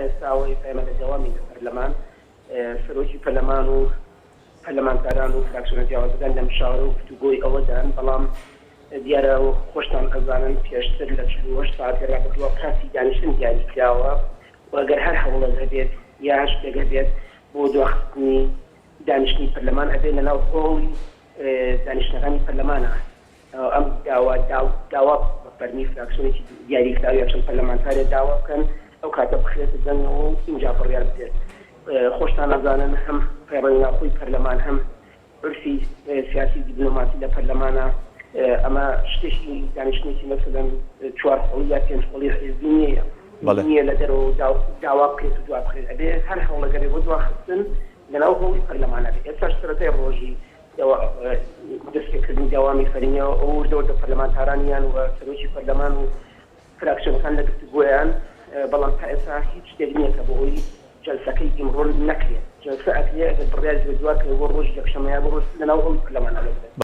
ئێستاوە ئێستا ئێمە لە دەوامی لە پەرلەمان سەرۆکی پەرلەمان و پەرلەمانتاران و فراکسیۆنە جیاوازەکان لە مشاورە و گفتوگۆی ئەوەدان، بەڵام دیارە وەک خۆشتان ئەزانن پێشتر لە 48 سەعاتی ڕابردووە کاتی دانیشتن دیاری کراوە و ئەگەر هەر هەوڵێک هەبێت یا هەر شتێک هەبێت بۆ دواخستنی دانیشتنی پەرلەمان ئەبێت لەناو هۆڵی دانیشتنەکانی پەرلەمانە ئەم داوا داوا بە فەرمی فراکسیۆنێکی دیاریکراو یا چەند پەرلەمانتارێ داوا بکەن ئەو کاتە بخرێتە دەنگەوە و ئینجا بڕیار بدرێت. خۆشتان ئەزانن هەم پەیڕەوی ناوخۆی پەرلەمان هەم عورفی سیاسی و دیبلۆماسی لە پەرلەمانە ئەمە شتێکی دانیشتنێکی مەسەلەن چوار قۆڵی یا پێنج قۆڵی حیزبی نییە نییە لە دەرەوە داوا بکرێت و دوا بخرێت ئەبێ هەر هەوڵەگەرێ بۆ دواخستن لەناو هۆڵی پەرلەمانە بێ. ئێستاش سەرەتای ڕۆژی دەستپێکردنی دەوامی فەرمییە و وردە وردە پەرلەمانتارانیان و سەرۆکی پەرلەمان و فراکسیۆنەکان لە گفتوگۆیان، بەڵام تا ئێستا هیچ شتێک نییە کە بۆ ئەوەی جەلسەکەی ئیمڕۆ نەکرێت. جەلسە ئەکرێ ئەگەر بڕیاریش بێت دواکەوێت بۆ ڕۆژی یەکشەممە یا بۆ ڕۆژی لەناو هۆڵی پەرلەمانا دەدرێت.